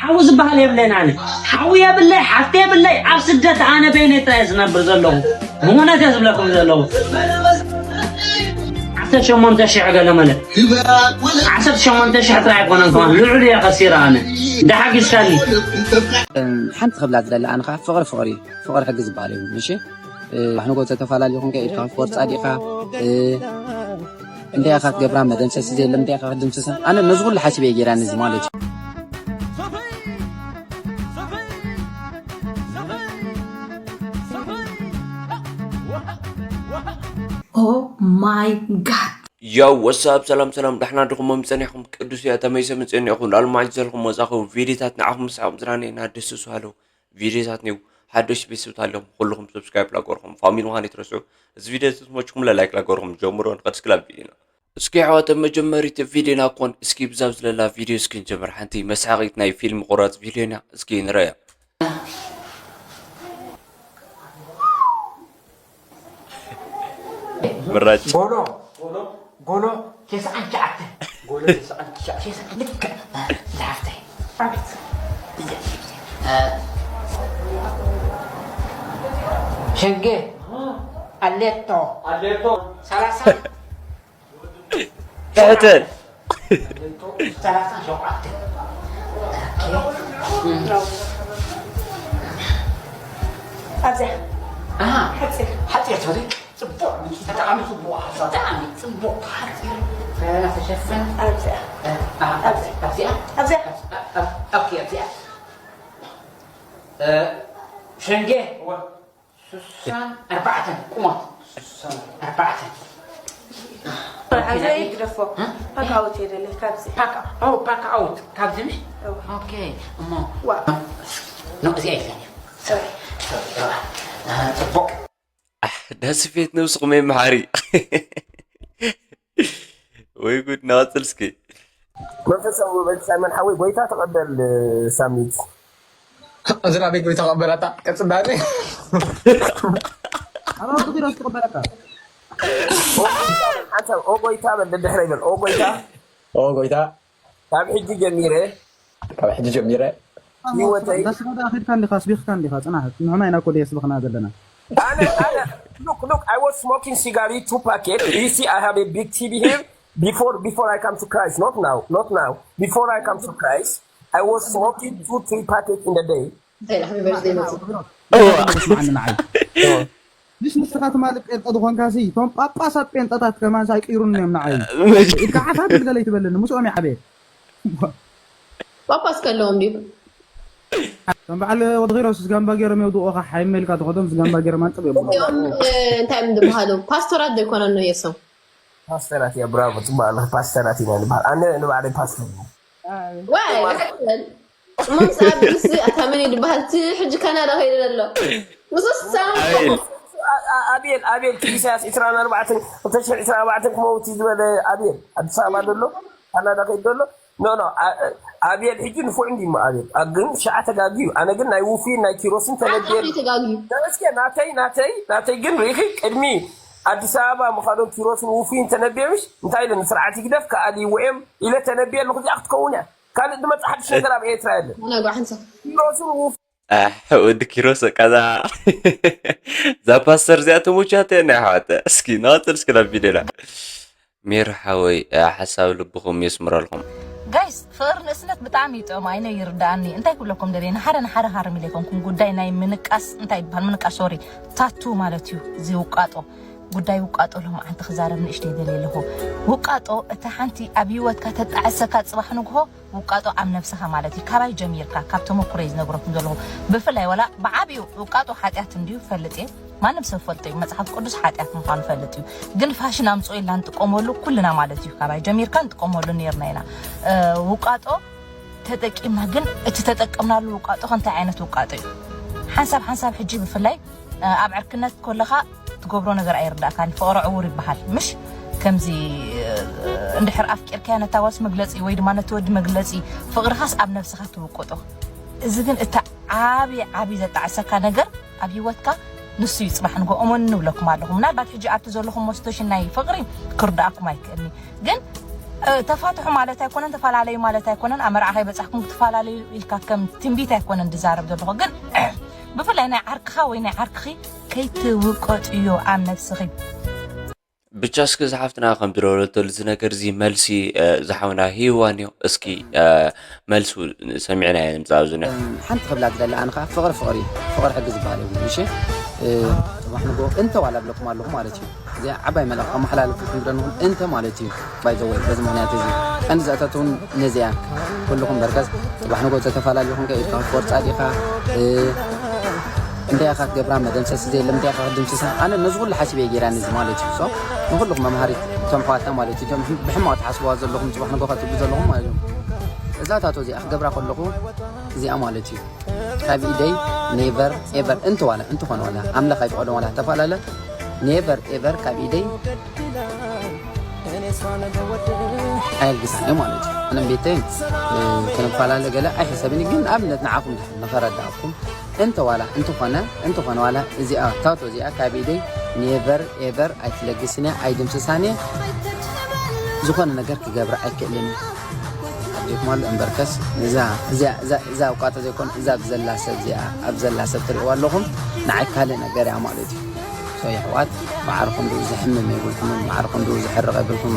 ሓዊ ዝበሃል የብለይን ኣነ። ሓዊ የብለይ፣ ሓፍቲ የብለይ። ኣብ ስደት ኣነ በይነይ ጥራይ ዝነብር ዘለኹ። ብእውነት እየ ዝብለኩም ዘለኹ። ዓሰርተ ሸሞንተ ሽሕ ገለ መለ። ዓሰርተ ሸሞንተ ሽሕ ጥራይ ኣይኮነን ከማን፣ ልዑል እየ ከሲረ ኣነ። እንዳሓጊዝካኒ። ሓንቲ ክብላ ዝደሊ ኣነ ከዓ ፍቕሪ ፍቕሪ እዩ። ፍቕሪ ሕጊ ዝበሃል እዩ። እሺ፣ ንጎ ተተፈላለኹም ከ ኢድካ ክትቆርፃ ዲኻ? እንታይ ኢኻ ክትገብራ? መደምሰሲ ዘየለ እንታይ ኢኻ ክትድምስሳ? ኣነ ነዚ ኩሉ ሓሲበ እየ ገይራ ነዚ ማለት እዩ። Oh my god. ያው ወሳብ ሰላም ሰላም ዳሕና ድኹሞም ጸኒሕኩም ቅዱስ እያ ተመይሰ ምጽእኒ ኢኹም ላልማጅ ዘልኩም ወጻኹ ቪዲታት ንዓኹም ምሳኹም ዝራነ ኢና ደስሱ ሃለው ቪዲታት ኒው ሓደሽ ቤተሰብ ታለኹም ኩልኹም ሰብስክራይብ ላገርኩም ፋሚሊ ምዃን ይትረስዑ። እዚ ቪዲዮ ተስሞችኩም ለላይክ ላገርኩም ጀምሮ ንኸድ ስክላብ ቪዲዮና። እስኪ ኣሕዋተ መጀመሪት ቪዲዮና ኮን እስኪ ብዛብ ዝለላ ቪዲዮ እስኪ ንጀምር። ሓንቲ መሳቂት ናይ ፊልም ቁራጽ ቪዲዮና እስኪ ንረያ። ምራጭ ጎሎ ጎሎ ቴስዓን ትሽዓተን ጎሎ ቴስዓን ትሽዓተን ልክዕ ዝሓፍተይ ሸንጌ ኣሌቶ ኣሌቶ ሰላሳ ትሕተን ሰላሳ ሸውዓተ ኣብዚኣ ሓፂር ሓፂር ሶሪ ፅቡቅ ብጣዕሚ ፅቡቅ ሓሳብ ብጣዕሚ ፅቡቅ ሓፂር ተሸፍን ኣብዚኣ ኣብዚኣ ኣብዚኣ ኣብዚኣ ሸንጌ ስሳን ኣርባዕተን ቁመት ስሳን ኣርባዕተን ሓዘይ ግደፎ ፓክ ኣውት የደሊ ካብዚ ፓክ ኣውት ካብዚ ምሽ ኦኬ እሞ ዋ ኖ እዚኣ ኢልካኒ ሶሪ ፅቡቅ ዳስፌት ነብስኹም የመሓሪ ወይ ጉድ። ናቐፅል እስኪ መንፈሳዊ ውበል ሳይመን ሓወይ ጎይታ ተቐበል ሳሚት እዚ ናበይ ጎይታ ቀበላታ ቀፅዳለ ኣባቱ ቢሮ ዝተቐበለካ ሓንሳብ ኦ ጎይታ በል ደድሕረ ይበል ኦ ጎይታ ኦ ጎይታ ካብ ሕጂ ጀሚረ ካብ ሕጂ ጀሚረ ህይወተይ ዳስኻ ደኣ ኸድካ እንዲኻ ኣስቢኽካ እንዲኻ ፅናሕ ንሕና ኢና ኮደ የስብኽና ዘለና ኣነ ኣነ look look I was smoking cigarette two packet you see I have a big T V here before before I come to Christ not now not now before I come to Christ I was smoking two three packet in the day ስማዓኒ ንዓይ ምስ ንስኻ ትማሊ ጴንጠ ዝኾንካ ሲ እቶም ጳጳሳት ጴንጠታት ከማን ሳይቅይሩኒ እዮም ንዓይ ኢልካ ሓሳብ ግልገለ ይትበለኒ ምስኦም ይዓበየ ጳጳስ ከለዎም ድዩ ከም በዓል ወዲ ኪሮስ ስጋምባ ገይሮም የውድቑኻ ሓይመ ኢልካ ትኸዶም ስጋምባ ገይሮም ኣንጥብ የብሉ እዚኦም እንታይ እዮም ዝበሃሉ ፓስቶራት ዶ ይኮነኑ የሶም ፓስተራት እያ ብራቮ ፅቡቅ ኣለኺ ፓስተራት ኢና ንበሃል ኣነ ንባዕለይ ፓስተር እየ ዋይ እሞ ምስ ኣብስ ኣታ መን እዩ ዝበሃል እቲ ሕጂ ካናዳ ከይዱ ዘሎ ምስስ ኣቤል ኣቤል እቲ ኢሳያስ ዕስራን ኣርባዕተን ክልተ ሽሕን ዕስራን ኣርባዕተን ክመውት እዩ ዝበለ ኣቤል ኣዲስ ኣበባ ዘሎ ካናዳ ከይዱ ዘሎ ኖ ኖ ኣቤል ሕጂ ንፉዕ እንዲ እሞ ኣቤል ግን ሸዓ ተጋጊ እዩ ኣነ ግን ናይ ውፉይን ናይ ኪሮስን ተነቢየ ተጋጊ እስከ ናተይ ናተይ ናተይ ግን ርኢኺ ቅድሚ ኣዲስ ኣበባ ምኻዶም ኪሮስን ውፉይን ተነቢየ ምሽ እንታይ ኢለ ንስርዓት ይግደፍ ከኣሊ ውኤም ኢለ ተነቢየ ኣለኹ እዚኣ ክትከውን እያ ካልእ ዝመፅእ ሓድሽ ነገር ኣብ ኤርትራ የለን ነጓ ሓንሳብ ኪሮስን ውፉ ኣሕ፣ ወዲ ኪሮስ በቃ እዛ እዛ ፓስተር እዚኣ ተመቻተ ናይ ኣሕዋተ እስኪ ንቐፅል እስኪ ናብ ቪድዮና ሜሪ ሓወይ ሓሳብ ልብኹም የስምረልኩም ጋይስ ፍቕሪ ንእስነት ብጣዕሚ ይጥዕም ኣይነ ይርዳኣኒ እንታይ ክብለኩም ደልየ ንሓደ ንሓደ ሃርም ኢለ ይኮንኩም ጉዳይ ናይ ምንቃስ እንታይ ይበሃል ምንቃስ ሶሪ ታቱ ማለት እዩ እዚ ውቃጦ ጉዳይ ውቃጦ ሎማዓንቲ ክዛረብ ንእሽተይ ደልየ ኣለኹ ውቃጦ እታ ሓንቲ ኣብ ህይወትካ ተጣዕሰካ ፅባሕ ንግሆ ውቃጦ ኣብ ነብስኻ ማለት እዩ ካባይ ጀሚርካ ካብ ተመኩረይ ዝነግረኩም ዘለኹ ብፍላይ ወላ ብዓብዩ ውቃጦ ሓጢኣት እንድዩ ፈልጥ እየ ማንም ሰብ ፈልጦ እዩ መፅሓፍ ቅዱስ ሓጢኣት ምዃኑ ፈልጥ እዩ ግን ፋሽን ኣምፅኦ ኢልና ንጥቀመሉ ኩልና ማለት እዩ ካባይ ጀሚርካ ንጥቀመሉ ነርና ኢና ውቃጦ ተጠቂምና ግን እቲ ተጠቀምናሉ ውቃጦ ከ እንታይ ዓይነት ውቃጦ እዩ ሓንሳብ ሓንሳብ ሕጂ ብፍላይ ኣብ ዕርክነት ከለኻ ትገብሮ ነገር ኣይርዳእካን ፍቕሪ ዕውር ይበሃል ምሽ ከምዚ እንድሕር ኣፍቂርካያ ነታ ጓልስ መግለፂ ወይ ድማ ነቲ ወዲ መግለፂ ፍቕርኻስ ኣብ ነብስኻ ትውቅጦ እዚ ግን እቲ ዓብዪ ዓብዪ ዘጣዕሰካ ነገር ኣብ ህይወትካ ንሱ እዩ ፅባሕ ንጎ እመኑ ንብለኩም ኣለኹ ምናልባት ሕጂ ኣብቲ ዘለኹም መስቶሽን ናይ ፍቕሪ ክርዳእኩም ኣይክእልኒ ግን እ፣ ተፋትሑ ማለት ኣይኮነን፣ ተፈላለዩ ማለት ኣይኮነን። ኣብ መርዓ ከይበጻሕኩም ክትፈላለዩ ኢልካ ከም ትንቢት ኣይኮነን ዝዛረብ ዘለኹ። ግን ብፍላይ ናይ ዓርክኻ ወይ ናይ ዓርክኺ ከይትውቀጥዮ ኣብ ነብስኺ። ብቻ እስኪ ዝሓፍትና ከም ዝደወለተሉ እዚ ነገር እዚ መልሲ እ፣ ዝሓውና ሂዋን እዩ። እስኪ እ፣ መልሱ ሰሚዕና ንምፃእ ኣብዚ ነ ሓንቲ ክብላ ዝደለ ኣነ ከዓ ፍቕሪ ፍቕሪ እዩ። ፍቕሪ ሕጊ ዝበሃል የብሉን። እሺ፣ እ፣ ጽባሕ ንጎ እንተ ዋላ ብለኩም ኣለኹ ማለት እዩ። እዚኣ ዓባይ መልእኽቲ ከመሓላልፍ ዝፍንግረንኹም እንተ ማለት እዩ። ባይ ዘ ወይ በዚ ምኽንያት እዚ ቀንዲ ዘእተትውን ነዚኣ ኩልኹም በርከስ ጽባሕ ንጎ ተተፈላለኹም ከ ኢድካ ክትቆርጻ ዲኻ? እ፣ እንታይ ኢኻ ክትገብራ? መደምሰሲ ዘየለ እንታይ ኢኻ ክትድምስሳ? ኣነ ነዚ ኩሉ ሓሲበ እየ ገይራ ነዚ ማለት እዩ። ሶ ንኹልኹም መምሃሪት እቶም ኣሕዋትና ማለት እዩ። እቶም ብሕማቕ ትሓስብዋ ዘለኹም ጽባሕ ንጎ ከትብሉ ዘለኹም ማለት እዩ። እዛ ታቶ እዚኣ ክገብራ ከለኹ እዚኣ ማለት እዩ ካብ ኢደይ ኔቨር ኤቨር እንተ ዋላ እንተኾነ ዋላ ኣምላኽ ኣይፈቐዶ ዋላ ተፈላለ ኔቨር ኤቨር ካብ ኢደይ ኣየልግሳን እዩ ማለት እዩ። ኣነ ቤተይ ክንፈላለ ገለ ኣይሕሰብን እዩ። ግን ኣብነት ንዓኹም ንኸረዳእኩም እንተ ዋላ እንተኾነ እንተኾነ ዋላ እዚኣ ታቶ እዚኣ ካብ ኢደይ ኔቨር ኤቨር ኣይትለግስን እያ ኣይድምስሳን እየ። ዝኾነ ነገር ክገብር ኣይክእልን እዩ። ኣዴኩም ኣሎ እምበርከስ እዛ እዛ እዛ እዛ ውቃጦ ዘይኮን እዛ ብዘላ ሰብ እዚኣ ኣብ ዘላ ሰብ ትርእዋ ኣለኹም። ንዓይ ካልእ ነገር እያ ማለት እዩ። ሶ የሕዋት ማዕርኹም ዶ ዝሕምም የብልኩምን ማዕርኹም ዶ ዝሕርቕ የብልኩም።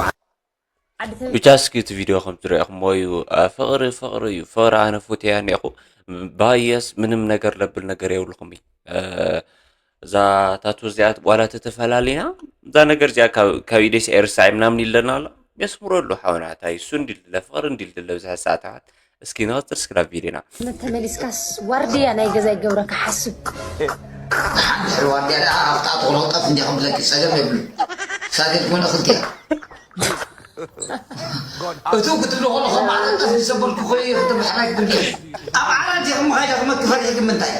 ብቻ እስኪ እቲ ቪድዮ ከም ትሪእኹሞ እዩ። አ፣ ፍቕሪ ፍቕሪ እዩ። ፍቕሪ ኣነ ፉትያ እኒኹ ባየስ ምንም ነገር ለብል ነገር የብልኹም እዩ። አ፣ እዛ ታቱ እዚኣ ዋላ ተተፈላሊና እዛ ነገር እዚኣ ካብ ካብ ኢደይ ስዒር ሳዒ ምናምን ኢለና ኣሎ። የስምረሉ ሓውና ታይ እሱ እንዲል ድለ ፍቕሪ እንዲል ድለ ብዝሕ ሰዓት ኣሕዋት እስኪ ንቐፅል እስኪ ናብ ቪድዮና። መተመሊስካስ ዋርድያ ናይ ገዛ ይገብረካ ሓስብ። ሓንቲ ዋርድያ ደኣ ኣብታ ትቕረጠፍ እንዲያ ክብለኪ ጸገም የብሉ። ሳገድ ኮነ ክልቲያ እቱ ክትብሎ ከለኹ ማለት ጠፍ ዝሰበርኩ ኮይ ክትብል ሓራይ ክትብል ኣብ ዓራት ኢኹም ኸይደ ክመክፈል ሕጂ ምንታይ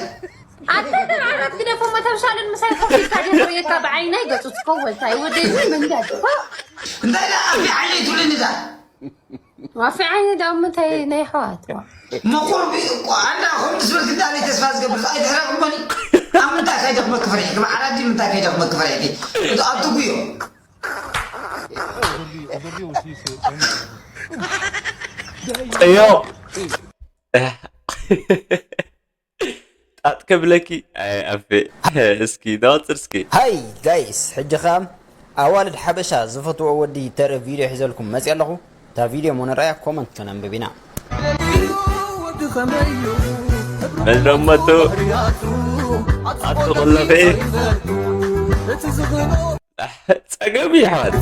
ኣታ ዓራት ግደፎ መተምሻልን ምሳይ ኮፊካ ደርየካ ብዓይናይ ገጹ ትከወልታይ ወደይ መንጋድ እንታይ ደኣ ኣቢ ዓይነይ ትብልኒ እዛ ዋፊ ዓይኒ ደኣ ምንታይ ናይ ኣሕዋት መቁርቢ እኮ ኣንዳ ኹም ትስብል ክንዳለይ ተስፋ ዝገብር ኣይትሕረቅሞኒ ኣብ ምንታይ ከይደ ክመክፈል ሕጂ ኣብ ዓራት ምንታይ ከይደ ክመክፈል ሕጂ እቱ ኣብቲ ጉዮ ጥዮ ጣጥ ከብለኪ ኣፌ እስኪ ዳወፅር እስኪ ሃይ ጋይስ ሕጂ ኸም ኣዋልድ ሓበሻ ዝፈትዎ ወዲ ተርኢ ቪድዮ ሒዘልኩም መፅእ ኣለኹ። እታ ቪድዮ ሞ ንርኣያ ኮመንት ከነንብብ ኢና። መዝረመቱ ኣቱ ቅለፌ ጸገም ይሓል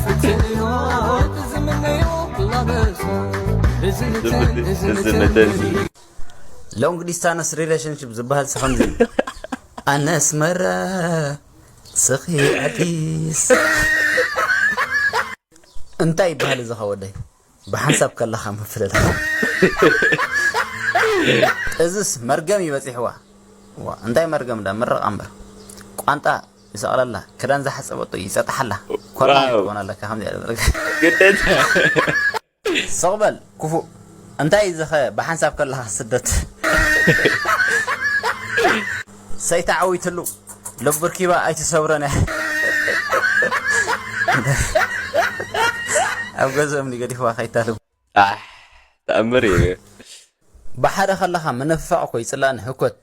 ዝምደዚ long distance relationship ዝበሃል ሲ ከምዚ ኣነ ኣስመራ ስኺ ኣዲስ እንታይ ይበሃል እዚ ኸወደይ ብሓንሳብ ከለኻ ምፍልላይ እዝስ መርገም እዩ በፂሕዋ ዋ እንታይ መርገም ዳ ምረቓ እምበር ቋንጣ ይሰቕለላ ክዳን ዝሓፀበቶ ይፀጥሓላ ኮርና ትኾን ኣለካ ከምዚ ግደት ስቕ በል ክፉእ እንታይ ዝኸ ብሓንሳብ ከለኻ ስደት ሰይተዓዊትሉ ልቡ ርኪባ ኣይትሰብረን እያ ኣብ ገዝኦም ገዲፍዋ ከይታልቡ ኣሕ ተኣምር እዩ ብሓደ ከለኻ ምንፍፋቕ እኮ ይፅላእኒ ህኮት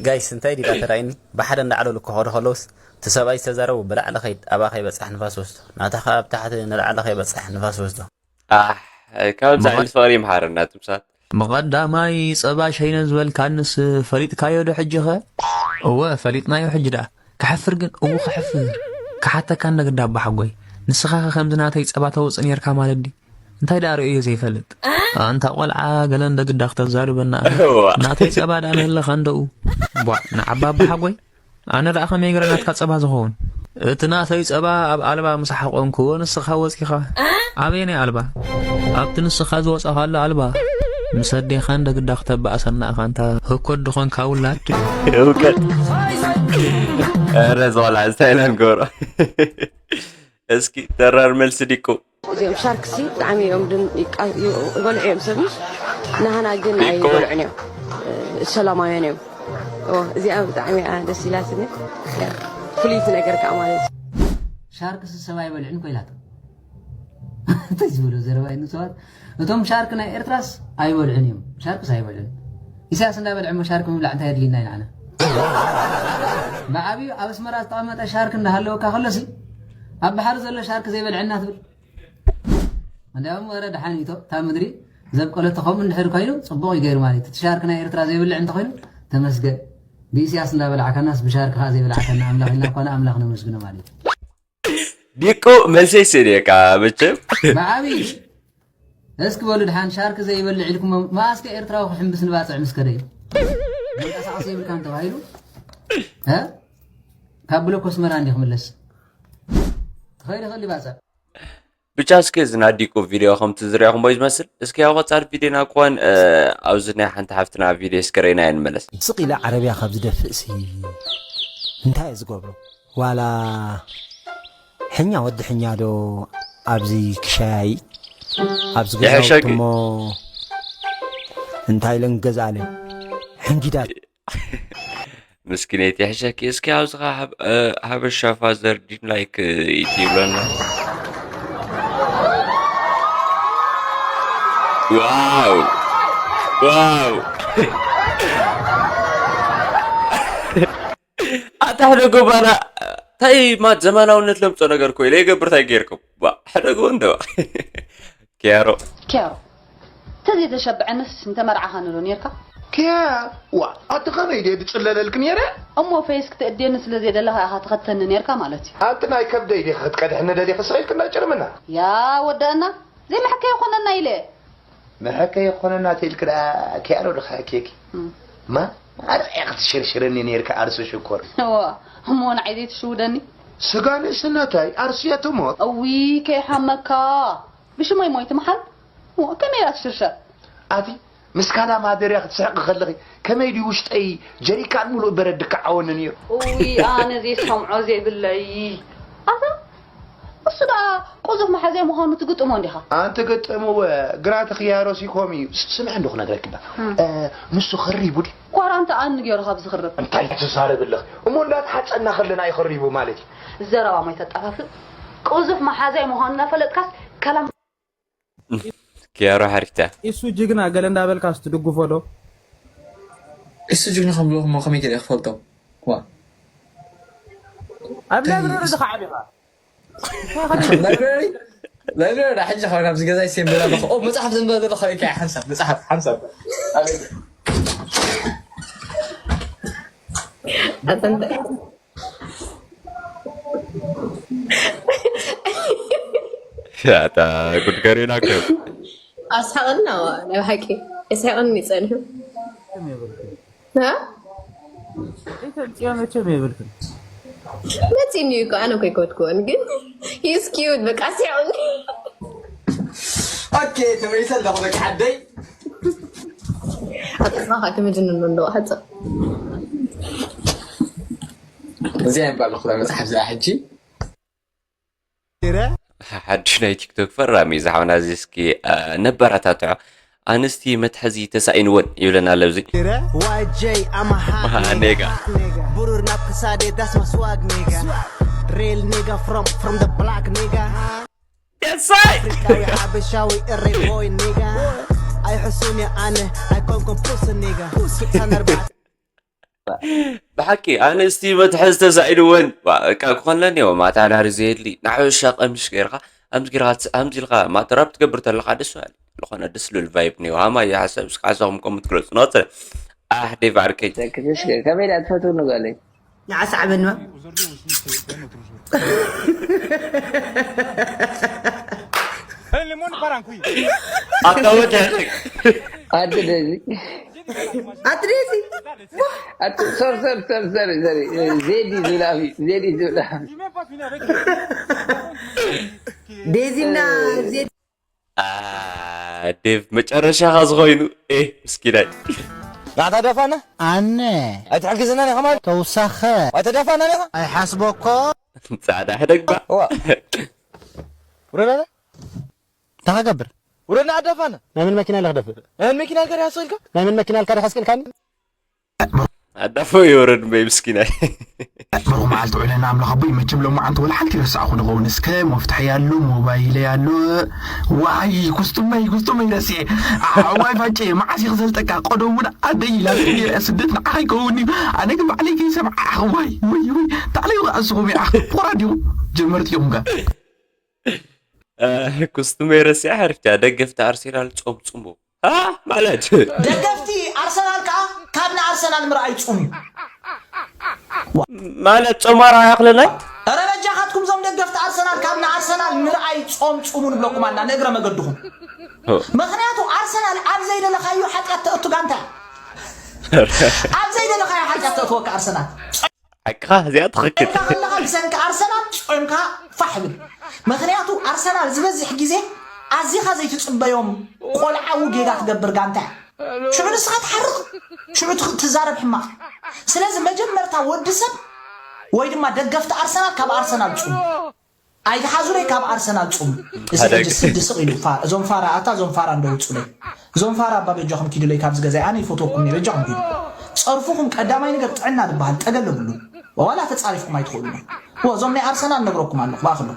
ጋይስ እንታይ ዲላ ተራይኒ ብሓደ እንዳዕለሉ ክኸዱ ከለውስ እቲ ሰብኣይ ዝተዛረቡ ብላዕሊ ከይድ ኣባ ከይበፅሕ ንፋስ ወስዶ ናታ ከዓ ኣብ ታሕቲ ንላዕሊ ከይበፅሕ ንፋስ ወስዶ ኣሕ ካብዚ ዓይነት ፍቕሪ ይምሓረና ትምሳት ብቐዳማይ ጸባ ሸይነ ዝበልካንስ ፈሊጥካዮ ዶ ሕጂ ኸ? እወ ፈሊጥናዮ ሕጂ ደኣ ክሓፍር ግን እው ክሕፍር ክሓተካ እንደ ግዳ ኣቦሓጎይ ንስኻ ኸ ከምዚ ናተይ ጸባ ተውጽእ ኔርካ ማለት ድዩ? እንታይ ደኣ ርእዮ ዘይፈልጥ ኣንታ ቆልዓ ገለ እንደ ግዳ ክተዛርበና ናተይ ጸባ ደኣ ንህለኻ እንደኡ ቧዕ ንዓባ ኣቦሓጎይ ኣነ ደኣ ከመይ ገረ ናትካ ጸባ ዝኸውን እቲ ናተይ ጸባ ኣብ ኣልባ ምስ ሓቆንክዎ ንስኻ ወጺኻ ኣበየናይ ኣልባ ኣብቲ ንስኻ ዝወጻኻሉ ኣልባ ምስ ኣዴኻ እንደ ግዳ ክተባእሰና ኢኻ እንታ ህኮት ድኾንካ ውላድ እውቀት ኧረ ዝቆልዓ እንታይ ኢና ንገብሮ እስኪ ተራር መልሲ ዲቁ እዚኦም ሻርክ ሲ ብጣዕሚ እዮም ድም ይቃ- ዩ- ይበልዑ እዮም ሰብ ምሽ ናህና ግን ኣይበልዑን እዮም እ፣ ሰላማውያን እዮም ኦ፣ እዚኣ ብጣዕሚ እያ ደስ ኢላትኒ እያ። ፍልይቲ ነገር ከዓ ማለት እዩ ሻርክስ ሰብ ኣይበልዕን ኮይላቶ እንታይ ዝበሎ ዘረባ እዩ ንሰባት? እቶም ሻርክ ናይ ኤርትራስ ኣይበልዑን እዮም። ሻርክስ ኣይበልዑን። ኢሳያስ እንዳበልዐ እሞ ሻርክ ምብላዕ እንታይ የድልየና እዩ ንዓና? ብዓብዩ ኣብ ኣስመራ ዝተቐመጠ ሻርክ እንዳሃለወካ ከሎሲ ኣብ ባሕሪ ዘሎ ሻርክ ዘይበልዐና ትብል። እንዲያውም ወረ ደሓን እዩ እታ ምድሪ ዘብቀለቶ ከምኡ እንድሕር ኮይኑ ጽቡቕ እዩ ገይሩ ማለት እዩ። እቲ ሻርክ ናይ ኤርትራ ዘይብልዕ እንተኾይኑ ተመስገን። ብኢሳያስ እንዳበላዕካናስ ብሻርክ ከኣ ዘይበላዕካና ኣምላኽ ኢልና እኳ ንኣምላኽ ነመስግኖ ማለት እዩ። ዲቁ መልሰይ ስእልየካ መቸም። ብዓብዪ እስኪ በሉ ድሓን ሻርክ ዘይበልዕ ኢልኩም መኣስከ ኤርትራዊ ክሕምብስ ንባፅዕ ምስ ከደ እዩ መንቀሳቐሲ የብልካን ተባሂሉ እ? ካብ ብሎኮ ኣስመራ እንዲ ክምለስ ክኸይድ ይኽእል ይባፅዕ። ብቻ እስኪ እዚ ናይ ዲቁ ቪድዮ ከምቲ ዝሪኣኹምዎ እዩ ዝመስል። እስኪ ኣብ ቀፃሊ ቪድዮና ክኾን ኣብዚ ናይ ሓንቲ ሓፍትና ቪድዮ እስኪ ርኢናዮ ንመለስ። ስቕ ኢለ ዓረብያ ካብ ዝደፍእሲ እንታይ እየ ዝገብሮ? ዋላ ሕኛ ወዲ ሕኛ ዶ ኣብዚ ክሻያይ ኣብዚ ገዛውቲ ይሕሸኪ። እሞ እንታይ ኢለን ክገዝኣለን ሕንጊዳት ምስኪነይቲ ይሕሸኪ። እስኪ ኣብዚ ኸዓ ሓብ- እ፣ ሓበሻ ፋዘር ዲን ላይክ ኢቲ ይብለና። ዋው ዋው ኣታ ሕደጎ ባና እንታይ ማት ዘመናውነት ለምጾ ነገር ኮይለ ይገብር እንታይ ገይርኩም ባ ሕደጎ እንዶ ኪያሮ ኪያሮ ተዘይተሸብዐንስ ምተመርዓኻኒ ዶ ኔርካ? ኪያ ዋ ኣቲ ከመይ ድየ ድጽለለልኪ ነይረ? እሞ ፈይስ ክትእድየኒ ስለ ዘይደለኻ ኢኻ ትኸተኒ ኔርካ ማለት እዩ። ኣንቲ ናይ ከብደይ ዲኺ ክትቀድሕኒ ደሊኺ ስቕ ኢልኪ እንዳጨርምና። ያ ወደአና ዘይመሐከ ይኾነና ኢለ። መሐከ ይኾነና ተይልኪ ደኣ ኪያሮ ድኻ ኬኪ። ማ ኣርዕያ ክትሽርሽረኒ ኔርካ ኣርሱ ሽኮር። እዋ እሞ ንዓይ ዘይትሽውደኒ። ስጋ ንእስነታይ ኣርሱያ ትሞት። እዊ ከይሓመካ ብሽመይ ሞይት መሓል ከመይ ኢላ ትሽርሸር? ኣቲ ምስ ካላ ማደርያ ክትስሕቂ ከለኺ ከመይ ድዩ ውሽጠይ ጀሪካን ሙሉእ በረድ ድከዓወኒ ነይሩ። እውይ ኣነ ዘይሰምዖ ዘይብለይ። ኣታ እሱ ደኣ ቁዙፍ መሓዛይ ምዃኑ ትግጥሞ እንዲኻ። ኣንቲ ግጥምወ ግራ ተኽያሮሲ ኮም እዩ። ስምዒ እንዶ ክነግረኪ እባ። ንሱ ኸሪቡ ድዩ? ኳራንታ ኣን ገይሩ ካብ ዝኽርብ። እንታይ ትዛረቢ ኣለኺ? እሞ እንዳተሓጸና ከለና እዩ ኸሪቡ ማለት እዩ። ዘረባ ማይ ተጣፋፍእ። ቁዙፍ መሓዛይ ምዃኑ እናፈለጥካስ ከላም ኪያሮ ሓሪፍታ። ኢሱ ጅግና ገለ እንዳበልካስ ትድግፎ ዶ? ኢሱ ጅግና ከም ዝብሎ እሞ ከመይ ገለ ክፈልጦ? ዋ። ኣብ ላይብረሪ ድኻ ዓቢኻ? ላይብረሪ ላይብረሪ ዳ ሕጂ ካብ ናብዚ ገዛይ ሴም ብላ ኣለኹ። ኦ መጽሓፍ ዘንበበ ዘለኹ ኢልካ ሓንሳብ መጽሓፍ ሓንሳብ። ኣቤት። ኣጸንተ ያታ ጉድ ገሪና ከም ኣስሓቕና ናይ ብሓቂ የስሕቕኒ ጸኒሑ። ተምፅዮ መቸም የብልክን። መፂኒ እዩ እኮ ኣነ እኮ ኣይከወድክዎን ግን he's cute በቃ ሲዑኒ ኦኬ ተመይሰ ኣለኹ በቃ ዓደይ ኣጥፋኻ እቲ ምጅንን ኣለዎ ሓፃ እዚኣ እምበር ኣለኹ መፅሓፍ እዚኣ ሕጂ ሓድሽ ናይ ቲክቶክ ፈራሚ ዝሓውና እዚ እስኪ ነበረታትዖ ኣንስቲ መትሐዚ ተሳኢንወን ይብለና ኣለብዚ ኔጋ ብሩር ናብ ክሳዴ ዳስ መስዋግ ኔጋ ሬል ኔጋ from from the block ኔጋ የሳይ ኣፍሪቃዊ ሓበሻዊ እሬ ቦይ ኔጋ ኣይሕሱን እየ ኣነ ኣይኮንኩም ፕስ ኔጋ ስልሳን ኣርባዕተ ብሓቂ ኣንስቲ መትሐዚ ተሳኢንወን እካ ክኾንለኒ ዮ ማታ ናሪ ዘየድሊ ንሓበሻ ቀሚሽ ገይርካ ኣምዚ ጌርካ ኣምዚ ኢልካ ማጥራብ ትገብር ተለካ ደስ በሃሊ ዝኾነ ደስ ልብል ቫይብ ኒዮ ሃማዮ ሓሳብ እስኪ ሓሳብኩም ከም ትግለፁ ናተ ኣሕ ዴቭ ዓርከይ ከመይ ዳ ትፈትውኒ ጓለይ ንዓ ሰዕበኒ ኣታ ወደ ኣቲ ደዚ ኣቲ ደዚ ኣቲ ሶር ሶር ሶር ሶር ሶር ዜዲ ዝብላ ዜዲ ዝብላ ዴዚና ዜዲ ዴቭ መጨረሻኻ ዝኾይኑ ኤ ምስኪናይ ናታ ደፋና ኣነ ኣይትሕግዝና ኒ ከማን ተውሳኸ ኣይተደፋና ኒኻ ኣይሓስበኮ ፃዕዳ ሕደግባ ውረዳለ እንታይ ገብር ውረድና ኣዳፋና ናይ ምን መኪና ኢለ ክደፍእ ናይ ምን መኪና ኢልካ ድሓ ስቕ ኢልካ ናይ ምን መኪና ኢልካ ድሓ ስቕ ኢልካኒ ኣዳፎ የውረድ እምበይ ምስኪናይ። ብሩኽ መዓልቲ ውዕለና ኣምላኽ ኣቦይ። መቸም ሎማዓንቲ ወላ ሓንቲ ረሳዕኹ ንኸውን። እስከ መፍትሐይ ኣሎ፣ ሞባይለይ ኣሎ። ዋይ ኩስቱመይ፣ ኩስቱመይ ረሲዐ። ኣዋይ ፋጨ፣ መዓስ እዩ ክዘልጠካ? ቀደም እውን ኣደይ ኢላትኒ ነይራ፣ ስደት ንዓኻ ይከውን እዩ። ኣነ ግን ባዕለይ ከይሰምዓ፣ ኣኽ፣ ዋይ፣ ወይ፣ ወይ። ታዕለዩ ከኣ ንስኹም ኢኻ። ቁራ ዲኹም? ጀመርቲ ኢኹም ከ? ኩስቱመይ ረሲዐ ሓሪፍታ። ደገፍቲ ኣርሴናል ጾም ጽሙ። ሃ? ማለት? ደገፍቲ ኣርሰናል ከዓ ካብ ንኣርሰናል ምርኣይ ጹም እዩ። ማለት ጾም ኣርኣያ ክለና? ኧረ በጃኻትኩም ዞም ደገፍቲ ኣርሰናል ካብ ንኣርሰናል ምርኣይ ጾም ጹሙ ንብለኩም ኣና ንእግረ መገድኹም። ምኽንያቱ ኣርሰናል ኣብ ዘይደለኻዮ ሓጢኣት ተእቱ ጋንታ እያ። ኣብ ዘይደለኻዮ ሓጢኣት ተእትወካ ኣርሰናል። ሓቅኻ፣ እዚኣ ትኽክል። ጾምካ ከለኻ ብሰንኪ ኣርሰናል ጾምካ ፋሕ ብል። ምኽንያቱ ኣርሰናል ዝበዝሕ ግዜ ኣዚኻ ዘይትጽበዮም ቆልዓዊ ጌጋ ትገብር ጋንታ እያ። ሽዑ ንስኻ ትሓርቕ፣ ሽዑ ትኽ- ትዛረብ ሕማቕ። ስለዚ መጀመርታ ወዲ ሰብ ወይ ድማ ደገፍቲ ኣርሰናል ካብ ኣርሰናል ጹም። ኣይትሓዙለይ ካብ ኣርሰናል ጹም። እዚ ሕጂ ስዲ ስቕ ኢሉ ፋ- እዞም ፋራ ኣታ እዞም ፋራ እንደውጹለይ እዞም ፋራ ኣባ በጃኹም ኪዱለይ ካብዚ ገዛይ ኣነ ይፈትወኩም እየ በጃኹም ኪዱ። ጸርፉኹም ቀዳማይ ነገር ጥዕና ዝበሃል ጠገል የብሉን። ዋላ ተጻሪፍኩም ኣይትኽእሉን። ወ እዞም ናይ ኣርሰናል ነግረኩም ኣለኹ ባክሎ።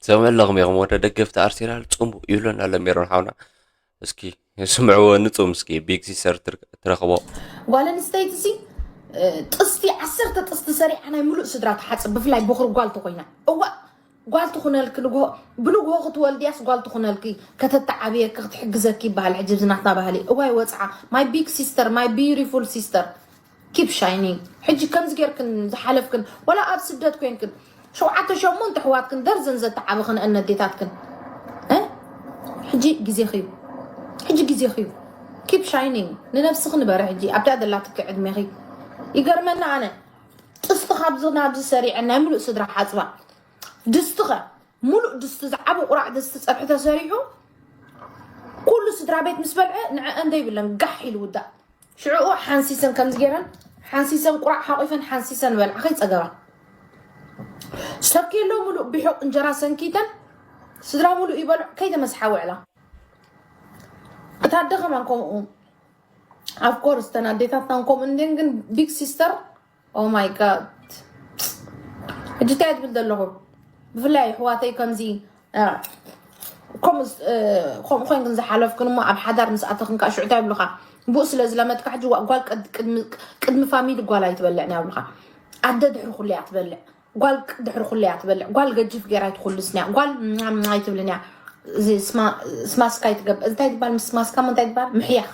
ሰምዕ ኣለኹም ኢኹም ወደ ደገፍቲ ኣርሴናል ጽሙ ይብለና ኣሎ ሜሮን ሓውና። እስኪ ስምዕዎ ንጹም እስኪ ቢግ ሲስተር ትረኽቦ። ጓል ኣንስተይቲ ሲ ጥስቲ ዓሰርተ ጥስቲ ሰሪዓ ናይ ሙሉእ ስድራ ትሓፅብ ብፍላይ ቦኽሪ ጓል ተኮይና እዋ ጓል ትኹነልኪ ንግሆ ብንግሆ ክትወልድያስ ጓል ትኹነልኪ ከተተዓብየኪ ክትሕግዘኪ ይበሃል ሕጂ እዚ ናትና ባህሊ እዋይ ወፅዓ my big sister my beautiful sister keep shining ሕጂ ከምዚ ጌርክን ዝሓለፍክን ወላ ኣብ ስደት ኮይንክን ሸውዓተ ሸሞንተ ኣሕዋትክን ደርዘን ዘተዓበኽን ኣነዴታትክን እ ሕጂ ግዜኺ እዩ ሕጂ ግዜኺ እዩ keep shining ንነብስኺ ንበሪ ሕጂ ኣብታ ዘላትኪ ዕድሜኺ ይገርመና ኣነ ጥስቲ ካብዚ ናብዚ ሰሪዐ ናይ ሙሉእ ስድራ ሓፅባ ድስቲ ኸ ሙሉእ ድስቲ ዝዓብ ቁራዕ ድስቲ ፀብሒ ተሰሪሑ ኩሉ ስድራ ቤት ምስ በልዐ ንዐአን ዘይብለን ጋሕ ኢሉ ውዳእ ሽዕኡ ሓንሲሰን ከምዚ ገይረን ሓንሲሰን ቁራዕ ሓቂፈን ሓንሲሰን በልዓ ከይፀገባ ሰኪሎ ሙሉእ ቢሑቕ እንጀራ ሰንኪተን ስድራ ሙሉእ ይበልዑ ከይተመስሓ ውዕላ እታ ደኸማን ከምኡ of course እተን ኣዴታትናን ከምኡ እንድን ግን big sister oh my god ሕጂ እንታይ ትብል ዘለኹ ብፍላይ ኣሕዋተይ ከምዚ ከምኡ ኮይንክን ዝሓለፍክን እሞ ኣብ ሓዳር ምስ ኣተኽን ከዓ ሽዑ እንታይ ይብሉኻ ብኡ ስለ ዝለመድካ ሕጂ ጓል ቅድሚ ፋሚሊ ጓል ኣይትበልዕን ይብሉኻ ኣደ ድሕሪ ኩሉ እያ ትበልዕ ጓል ድሕሪ ኩሉ እያ ትበልዕ ጓል ገጅፍ ገይራ ኣይትኹልስን እያ ጓል ኣይትብልን እያ ስማስካ ይትገብ እንታይ ትባል ምስ ስማስካ እንታይ ትባል ምሕያኽ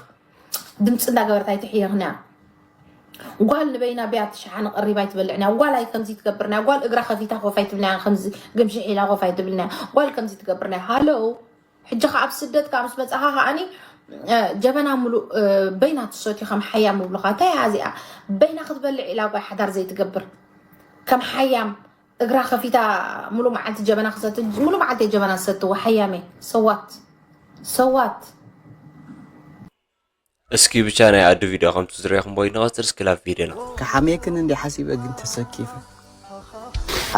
ድምፂ እንዳገበረት ኣይትሕየኽን እያ ጓል ንበይና ብያ ትሽሓነ ቀሪባ ኣይትበልዕን እያ ጓል ኣይ ከምዚ ትገብርና ጓል እግራ ከፊታ ኮፍ ኣይትብልና ከምዚ ግምሽሕ ኢላ ኮፍ ኣይትብልና ጓል ከምዚ ትገብርና ሃሎ ሕጂ ከ ኣብ ስደት ከ ምስ መጻኻ ከኣኒ ጀበና ሙሉእ በይና ትሰትዩ ከም ሓያም ይብሉኻ እንታይ እያ እዚኣ በይና ክትበልዕ ኢላ ጓይ ሓዳር ዘይትገብር ከም ሓያም እግራ ከፊታ ሙሉ መዓልቲ ጀበና ክሰቲ ሙሉ መዓልቲ ጀበና ዝሰትዎ ሓያም እየ ሰዋት ሰዋት እስኪ ብቻ ናይ ኣዱ ቪድዮ ከም ትዝረኹም ወይ ንቐጽል እስኪ ላብ ቪድዮና ክሓምየክን እንዲ ሓሲበ ግን ተሰኪፈ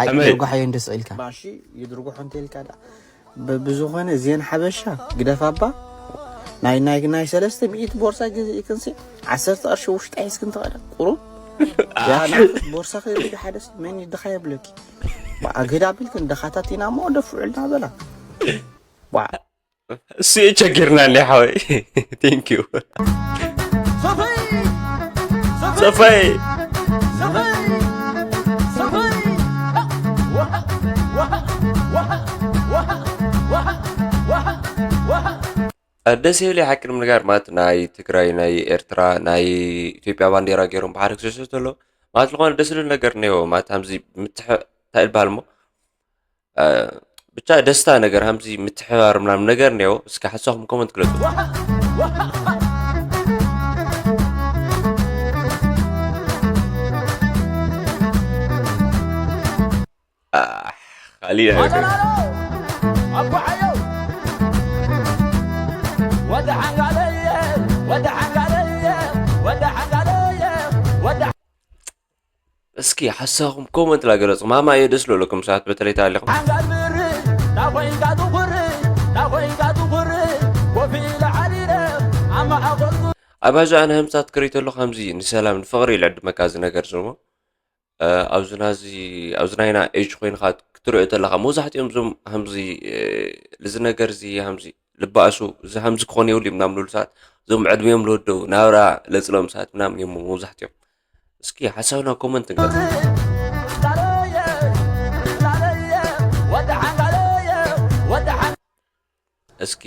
ኣይ ኣመይ። ይርጓሓዮ እንደ ስቕ ኢልካ ባሺ ይድርጉሖ እንተ ኢልካ ዳ ብ- ብዝኾነ ዜን ሓበሻ ግደፍ ኣባ ናይ ናይ ናይ ሰለስተ ሚእቲ ቦርሳ ገዚእክንሲ ዓሰርተ ቅርሺ ውሽጢ ሒዝክን ትኸዳ ቁሩብ ያናፍት ቦርሳ ከይርዱ ሓደ ሰብ መን ይድኻ የብለኪ ኣግህድ ኣቢልክን ድኻታት ኢና እሞ ደፍዑልና በላ እሱ የቸግርና እንዲ ሓወይ thank you ሰፈይ ደስ ይብል ሓቂ ንምንጋር ማለት ናይ ትግራይ ናይ ኤርትራ ናይ ኢትዮጵያ ባንዴራ ገይሮም ብሓደ ክሰሶ ተሎ ማለት ዝኾነ ደስ ዝብል ነገር ነይዎ ማለት ከምዚ ምትሕ እንታይ ይበሃል እሞ ብቻ ደስታ ነገር ከምዚ ምትሕባር ምናምን ነገር ነይዎ እስኪ ሓሳኹም ኮመንት ግለፁ ካሊእ ነገር እስኪ ሓሳኹም ኮመንት ላገለጹ ማማ እየ ደስ ለለኩም ሰባት በተለይ ታሊኹም ኣባዚ ኣነ ህምሳት ክርኢ ተሎ ከምዚ ንሰላም ንፍቕሪ እዩ ልዕድመካ እዚ ነገር ዝሞ ኣብዚ ናዚ ኣብዚ ናይና ኤጅ ኮይንካ ክትሪኦ ተለካ መብዛሕትኦም እዞም ከምዚ እዚ ነገር እዚ ከምዚ ልባእሱ እዚ ከምዚ ክኾን የብሉ ምናምን ልብሉ ሰዓት እዞም ዕድሜኦም ልወደው ናብራ ለፅሎም ሰዓት ምናምን እዮም መብዛሕትኦም። እስኪ ሓሳብና ኮመንት ንቀ እስኪ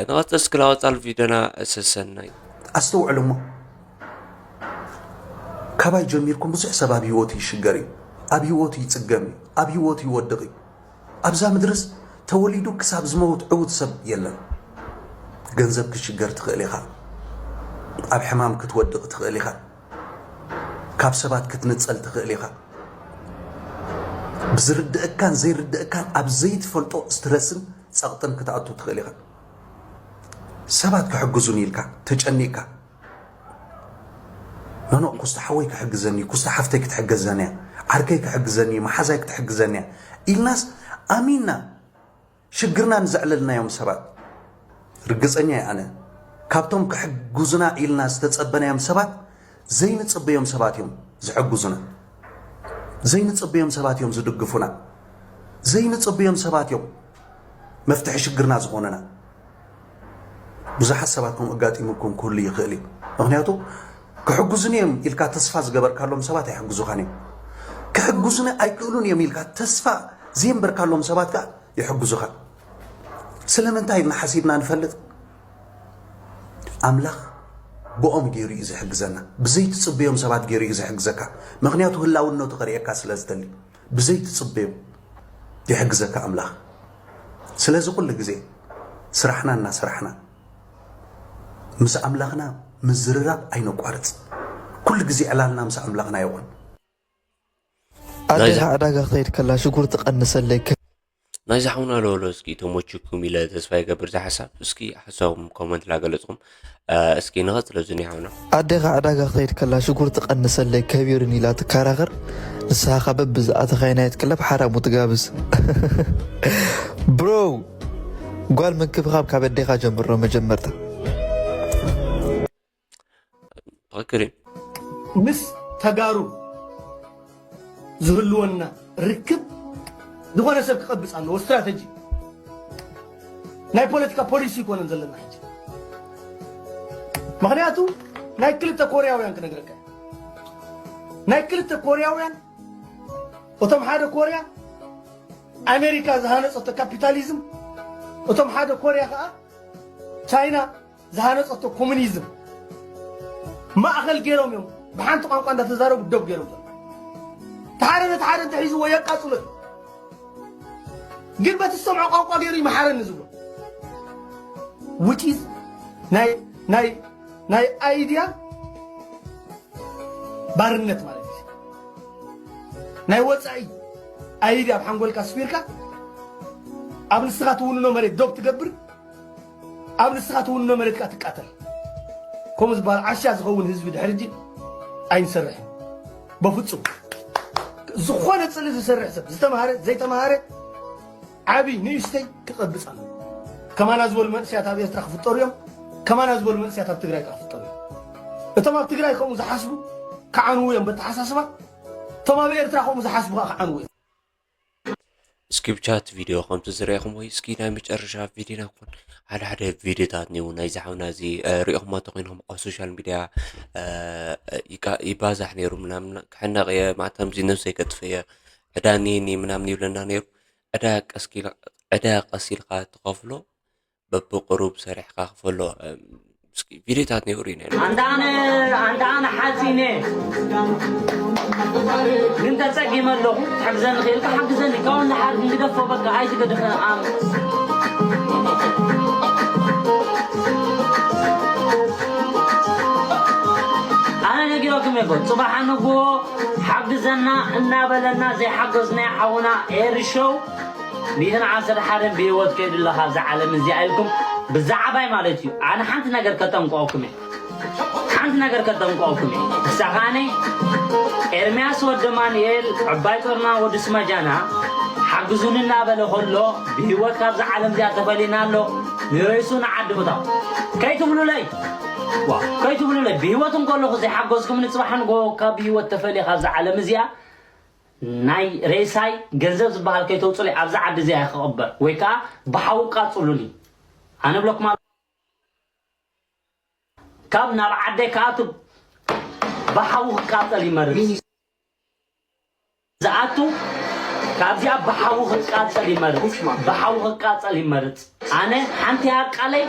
ንቐጽል እስኪ ላወጻል ቪድዮና ሰሰናይ ኣስተውዕሉ እሞ ካባይ ጀሚርኩም ብዙሕ ሰብ ኣብ ህይወቱ ይሽገር እዩ፣ ኣብ ህይወቱ ይጽገም እዩ፣ ኣብ ህይወቱ ይወድቕ እዩ። ኣብዛ ምድርስ ተወሊዱ ክሳብ ዝመውት ዕዉት ሰብ የለን። ገንዘብ ክትሽገር ትኽእል ኢኻ፣ ኣብ ሕማም ክትወድቕ ትኽእል ኢኻ፣ ካብ ሰባት ክትንጸል ትኽእል ኢኻ። ብዝርድእካን ዘይርድእካን ኣብ ዘይትፈልጦ ስትረስን ጸቕጥን ክትኣቱ ትኽእል ኢኻ። ሰባት ክሕግዙኒ ኢልካ ተጨኒቕካ ኖኖ ኩስታ ሓወይ ክሕግዘኒ ኩስታ ሓፍተይ ክትሕገዘኒ እያ ዓርከይ ክሕግዘኒ መሓዛይ ክትሕግዘኒ እያ ኢልናስ ኣሚንና ሽግርና ንዘዕለልናዮም ሰባት ርግጸኛ እየ ኣነ ካብቶም ክሕግዙና ኢልና ዝተጸበናዮም ሰባት ዘይንጽበዮም ሰባት እዮም ዝሕግዙና ዘይንጽበዮም ሰባት እዮም ዝድግፉና ዘይንጽበዮም ሰባት እዮም መፍትሒ ሽግርና ዝኾነና ብዙሓት ሰባት ከም ኣጋጢሙኩም ክህሉ ይኽእል እዩ። ምኽንያቱ ክሕግዙኒ እዮም ኢልካ ተስፋ ዝገበርካሎም ሰባት ኣይሕግዙኻን እዮም። ክሕግዙኒ ኣይክእሉን እዮም ኢልካ ተስፋ ዘየንበርካሎም ሰባት ከኣ ይሕግዙኻ። ስለምንታይ ኢልና ሓሲብና ንፈልጥ? ኣምላኽ ብኦም ገይሩ እዩ ዝሕግዘና። ብዘይትጽበዮም ሰባት ገይሩ እዩ ዝሕግዘካ። ምኽንያቱ ህላውነቱ ከርእየካ ስለ ዝደሊ። ብዘይትጽበዮ ይሕግዘካ ኣምላኽ። ስለዚ ኩሉ ግዜ ስራሕና እናሰራሕና ምስ ኣምላኽና ምዝርራብ ኣይነቋርጽ። ኩሉ ግዜ ዕላልና ምስ ኣምላኽና ይኹን። ኣዴኻ ዕዳጋ ክትኸይድ ከላ ሽጉርቲ ቀንሰለይ። ናይዚ ሓውና ለወሎ እስኪ ተመችኩም ኢለ ተስፋ ይገብር እዚ ሓሳብ እስኪ ሓሳብኩም ኮመንት ላገለጽኩም እስኪ ንቐጽሎ ዝኒ ሓውና ኣዴኻ ዕዳጋ ክትኸይድ ከላ ሽጉርቲ ቀንሰለይ ከቢሩን ኢላ ትከራኸር ንስኻ ኸ በብዝኣተኻዮ ናየት ክለብ ሓራሙ ትጋብዝ bro ጓል ምንክብኻብ ካብ ኣዴኻ ጀምሮ መጀመርታ ትኽክል እዩ ምስ ተጋሩ ዝህልወና ርክብ ዝኾነ ሰብ ክቐብፅ ኣለዎ ስትራተጂ ናይ ፖለቲካ ፖሊሲ ይኮነን ዘለና ሕጂ ምክንያቱ ናይ ክልተ ኮርያውያን ክነግረካ ናይ ክልተ ኮርያውያን እቶም ሓደ ኮርያ ኣሜሪካ ዝሃነፀቶ ካፒታሊዝም እቶም ሓደ ኮርያ ከዓ ቻይና ዝሃነፀቶ ኮሙኒዝም ማእኸል ገይሮም እዮም ብሓንቲ ቋንቋ እንዳተዛረቡ ደብ ገይሮም ዘሎ ተሓረ ነቲ ሓደ እንተሒዝዎ የቃፅሎ እዩ ግን በቲ ዝሰምዖ ቋንቋ ገይሩ ይመሓረኒ ዝብሎ ውጪዝ ናይ ናይ ናይ ኣይድያ ባርነት ማለት እዩ ናይ ወፃኢ ኣይዲ ኣብ ሓንጎልካ ስፊርካ ኣብ ንስኻ ትውንኖ መሬት ዶብ ትገብር ኣብ ንስኻ ትውንኖ መሬት ከዓ ትቃተል ከምኡ ዝበሃል ዓሻ ዝኸውን ህዝቢ ድሕሪ ጂ ኣይንሰርሕን በፍፁም ዝኾነ ፅልኢ ዝሰርሕ ሰብ ዝተምሃረ ዘይተምሃረ ዓብይ ንእሽተይ ክቐብፅ ኣለዎ። ከማና ዝበሉ መንእሰያት ኣብ ኤርትራ ክፍጠሩ እዮም። ከማና ዝበሉ መንእሰያት ኣብ ትግራይ ከዓ ክፍጠሩ እዮም። እቶም ኣብ ትግራይ ከምኡ ዝሓስቡ ክዓንዉ እዮም በተሓሳስባ። እቶም ኣብ ኤርትራ ከምኡ ዝሓስቡ ከዓ ክዓንዉ እዮም። እስኪ ብቻት ቪድዮ ከምቲ ዝረእኹም ወይ እስኪ ናይ መጨረሻ ቪድዮና ክኾን ሓደ ሓደ ቪድዮታት እኒው ናይዚ ሓውና እዚ ሪእኹማ ተኮይንኩም ኣብ ሶሻል ሚድያ ይባዛሕ ነይሩ ምናምን ክሕነቕ እየ ማእተምዚ ነብሰይ ከጥፍእ እየ ዕዳ እኒኒ ምናምን ይብለና ነይሩ ዕዳ ቀስ ኢልካ ዕዳ ቀስ ኢልካ ትኸፍሎ በብቁሩብ ሰሪሕካ ክፈሎ እስኪ ቪድዮታት ነይሩ እዩ ነይሩ ኣንተ ኣነ ኣንተ ኣነ ሓፂነ ግን ተፀጊመ ኣለኹ ትሕግዘኒ ክእልካ ሓግዘኒ ካብኡ ንሓር ንግደፎ በቃ ኣይትገድፈ ኣም ኣነ ነጊረኩም እኮ ፅባሕ ንግሆ ሓግዘና እናበለና ዘይሓገዝናዮ ሓውና ኤሪ ሾው ሚእትን ዓሰርተ ሓደን ብህይወት ከይዱ ኣለኻ ኣብዛ ዓለም እዚኣ ኢልኩም ብዛዕባይ ማለት እዩ ኣነ ሓንቲ ነገር ከጠንቀወኩም እየ ሓንቲ ነገር ከጠንቀወኩም እየ ንሳ ከዓኒ ኤርምያስ ወዲ ማንኤል ዕባይ ጦርና ወዲ ስመጃና ሓግዙኒ እናበለ ከሎ ብህይወት ካብዛ ዓለም እዚኣ ተፈሊና ኣሎ ንረይሱ ንዓዲ ምታው ከይትብሉለይ ዋ፣ ከይትብሉለይ፣ ብህይወት እንከለኹ ዘይሓገዝኩምኒ፣ ጽባሕ ንግሆ ካብ ህይወት ተፈልየ ካብዛ ዓለም እዚኣ፣ ናይ ሬሳይ ገንዘብ ዝበሃል ከይተውፅሉይ፣ ኣብዛ ዓዲ እዚኣ ክቕበር፣ ወይ ከዓ ብሓዊ ቃፅሉኒ። ኣነ ብለኩም፣ ካብ ናብ ዓደይ ክኣቱ ብሓዊ ክቃፀል ይመርፅ። ዝኣቱ ካብዚኣ ብሓዊ ክቃጸል ይመርጽ፣ ብሓዊ ክቃጸል ይመርጽ። ኣነ ሓንቲ እያ ቃለይ፣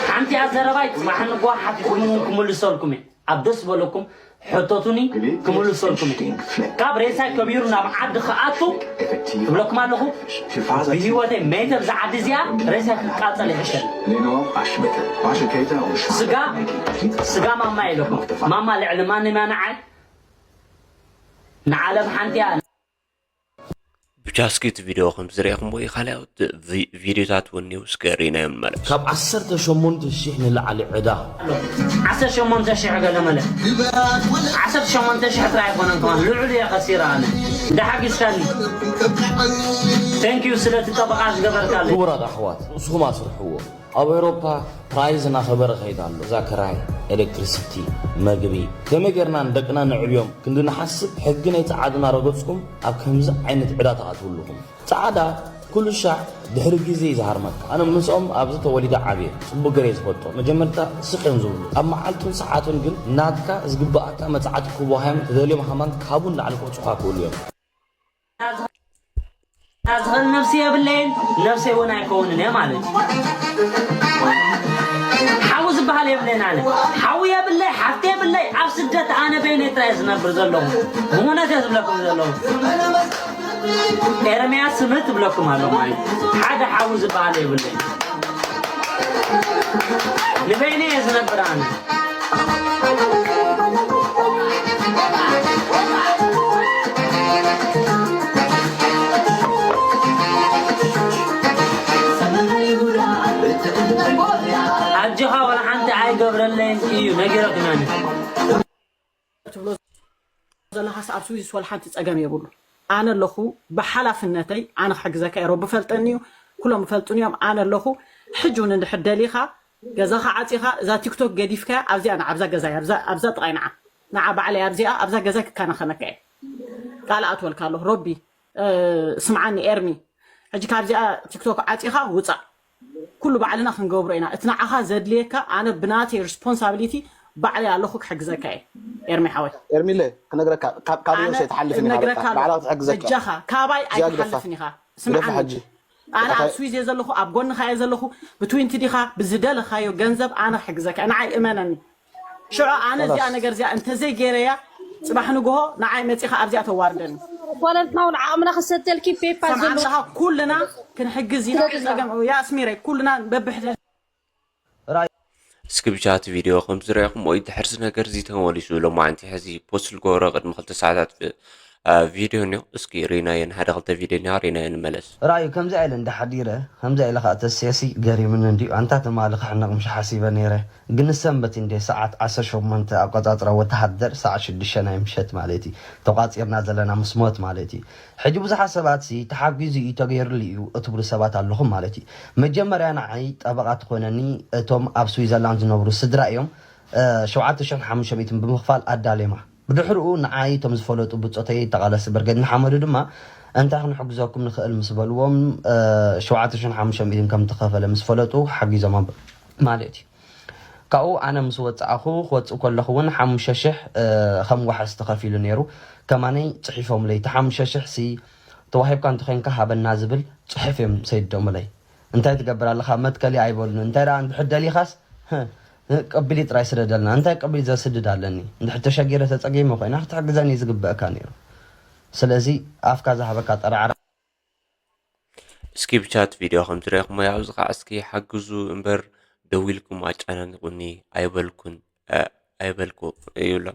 ሓንቲ እያ ዘረባይ፣ ጽባሕ ንግሆ ሓቲትኩምኒ እውን ክምልሰልኩም እየ። ኣብ ደስ ዝበለኩም ሕተቱኒ፣ ክምልሰልኩም እየ። ካብ ሬሳይ ከቢሩ ናብ ዓዲ ክኣቱ እብለኩም ኣለኹ። ብህይወተይ መይተ ብዛ ዓዲ እዚኣ ሬሳይ ክቃጸል ይሕሸኒ። ስጋ፣ ስጋ ማማ ኢለኩም። ማማ ልዕሊ ማንም እያ ንዓይ። ንዓለም ሓንቲ እያ። ብቻ እስኪ እቲ ቪድዮ ከም ዝረኣኹምዎ እዩ፣ ካልኦት ቪ-፣ ቪድዮታት እውን እኒው፣ እስከ ርኢናዮ ንመለስ። ካብ ዓሰርተ ሸሞንተ ሺሕ ንላዕሊ ዕዳ። ዓሰርተ ሸሞንተ ሺሕ ገለ መለ። ዓሰርተ ሸሞንተ ሺሕ ጥራይ ኣይኮነን ከማን፣ ልዑል እየ ከሲረ ኣነ። እንዳሓጊዝካኒ። Thank you ስለቲ ጠበቓ ዝገበርካለይ። ክቡራት ኣሕዋት፣ ንስኹም ኣስርሕዎ። ኣብ ኤውሮፓ ፕራይዝ እናኸበረ ኸይድ ኣሎ። እዛ ክራይ፣ ኤሌክትሪሲቲ፣ መግቢ፣ ከመይ ጌርና ንደቅና ነዕብዮም ክንዲ ንሓስብ፣ ሕጊ ናይ ጸዓዱ እናረገጽኩም ኣብ ከምዚ ዓይነት ዕዳ ትኣትዉ ኣለኹም። ጸዓዳ ኩሉ ሻዕ ድሕሪ ግዜ እዩ ዝሃርመካ። ኣነ ምስኦም ኣብዚ ተወሊደ ዓብየ፣ ጽቡቕ ገይረ እየ ዝፈልጦ። መጀመርታ ስቕ እዮም ዝብሉ። ኣብ መዓልቱን ሰዓቱን ግን ናትካ ዝግብኣካ መጽዓቲ ክህቡኻ እዮም። ትደልዮም ሃማን ካብኡ ንላዕሊ ክቕጽዑኻ ክእሉ እዮም። ዝኽእል ነብሲ የብለይን፣ ነብሰይ እውን ኣይከውንን እየ ማለት እዩ። ሓው ዝበሃል የብለይን ኣነ። ሓው የብለይ፣ ሓፍቲ የብለይ፣ ኣብ ስደት ኣነ በይነይ ጥራይ ዝነብር ዘለኹ። ብእውነት እየ ዝብለኩም ዘለኹ። ኤርምያስ ስምት እብለኩም ኣሎ ማለት እዩ። ሓደ ሓው ዝበሃል የብለይን። ንበይነይ እየ ዝነብር ኣነ። ኣጆኻ ወላ ሓንቲ ኣይገብረለይን እዩ ነጊረኩና። ትብሎ ዘለኻስ ኣብ ስዊስ ወላ ሓንቲ ጸገም የብሉ። ኣነ ኣለኹ ብሓላፍነተይ፣ ኣነ ክሕግዘካ እየ። ረቢ ፈልጠኒ እዩ፣ ኩሎም ይፈልጡኒ እዮም። ኣነ ኣለኹ። ሕጂ እውን እንድሕር ደሊኻ ገዛኻ ዓጺኻ እዛ ቲክቶክ ገዲፍካያ ኣብዚኣ ንዓ፣ ኣብዛ ገዛይ፣ ኣብዛ፣ ኣብዛ ጥራይ ንዓ፣ ንዓ ባዕለይ ኣብዚኣ፣ ኣብዛ ገዛይ ክከናኸነካ እየ። ቃል ኣትወልካ ኣለኹ። ረቢ፣ እ፣ ስምዓኒ ኤርሚ። ሕጂ ካብዚኣ ቲክቶክ ዓጺኻ ውጻእ። ኩሉ ባዕልና ክንገብሮ ኢና። እቲ ንዓኻ ዘድልየካ ኣነ ብናተይ ሪስፖንሳቢሊቲ ባዕለይ ኣለኹ ክሕግዘካ እየ። ኤርሚ ሓወይ። ኤርሚለ፣ ክነግረካ፣ ካብ፣ ካብ ኣነ ዮስ ኣይትሓልፍን ኢኻ፣ እነግረካ በቃ። ኣለኹ። ባዕላ ክትሕግዘካ። በጃኻ፣ ካባይ እዚኣ ግደፋ። ኣይትሓልፍን ኢኻ። ግደፋ ስምዓኒ። ሕጂ። ኣነ ኣብ ስዊዝ እየ ዘለኹ፣ ኣብ ጎንኻ እየ ዘለኹ። ብትዊንቲ ዲኻ ብዝደለኻዮ ገንዘብ ኣነ ክሕግዘካ። ንዓይ እመነኒ። ሽዑ ኣነ እዚኣ ነገር እዚኣ እንተዘይገይረያ፣ ጽባሕ ንግሆ ንዓይ መጺኻ ኣብዚኣ ተዋርደኒ። ወለድና እውን ዓቕምና ክሰተልኪ ፔፓል ሰምዓኒ ዘለዉ። ዲኻ? ኩልና ክንሕግዝ ኢና። ጸገም፣ ያ ኣስሚረይ፣ ኩልና በብሕደ ራይ እስኪ ብቻ እቲ ቪድዮ ከም ዝረኣኹም ወይ ድሕሪ እዚ ነገር እዚ ተመሊሱ ሎማዓንቲ ሕዚ ፖስት ዝገበሮ ቅድሚ ክልተ ሰዓታት፣ እ፣ ቪድዮ እኒኦ። እስኪ ርኢናዮ፣ ንሓደ ክልተ ቪድዮ እኒኦ፣ ርኢናዮ ንመለስ። ራእዩ ከምዚኣ ኢለ እንዳሓዲረ፣ ከምዚኣ ኢለ ከዓ ተስየሲ ገሪምኒ እንድዩ። ኣንታ ትማሊ ክሕነቕ ምሽ ሓሲበ ነይረ። ግን ሰንበት እንዴ ሰዓት ዓሰርተ ሸሞንተ ኣቆጻጽራ ወተሃደር ሰዓት ሽዱሽተ ናይ ምሸት ማለት እዩ። ተቋጺርና ዘለና ምስ ሞት ማለት እዩ። ሕጂ ብዙሓት ሰባት ሲ ተሓጊዙ እዩ ተገይርሉ እዩ እትብሉ ሰባት ኣለኹም ማለት እዩ። መጀመርያ ንዓይ ጠበቓ ትኾነኒ እቶም ኣብ ስዊዘርላንድ ዝነብሩ ስድራ እዮም፣ እ፣ ሸውዓተ ሽሕን ሓሙሽተ ሚእትን ብምኽፋል ኣዳሌማ። ብድሕሪኡ ንዓይ እቶም ዝፈለጡ ብጾተይ ተቓለሲ ብርጌድ ንሓመዱ ድማ እንታይ ክንሕግዘኩም ንኽእል ምስ በልዎም፣ እ፣ ሸውዓተ ሽሕን ሓሙሽተ ሚእትን ከም ተኸፈለ ምስ ፈለጡ ሓጊዞም ማለት እዩ። ካብኡ ኣነ ምስ ወጻእኹ፣ ክወጽእ ከለኹ እውን ሓሙሽተ ሽሕ፣ እ፣ ከም ዋሕስ ተኸፊሉ ነይሩ። ከማነይ ጽሒፎምለይ፣ "እቲ ሓሙሽተ ሽሕ ሲ ተዋሂብካ እንተኾይንካ ሃበና" ዝብል ጽሑፍ እዮም ሰይዶምለይ። "እንታይ ትገብር ኣለኻ? መትከሊ ኣይበሉን። እንታይ ደኣ እንድሕር ደሊኻስ፣ ህ፣ ህ፣ ቀቢሊ ጥራይ ስደደልና። እንታይ ቀቢሊ ዘስድድ ኣለኒ? እንድሕር ተሸጊረ ተጸጊመ ኮይና ክትሕግዘኒ ዝግበእካ ነይሩ። ስለዚ ኣፍካ ዝሃበካ ጠራዕራ" እስኪ ብቻት ቪድዮ ከም ዝረእኹሞ ኣብዚ ከዓ እስኪ ሓግዙ እምበር ደዊልኩም ኣጨናንቁኒ ኣይበልኩን፣ እ፣ ኣይበልኩ እዩ ኣሎ።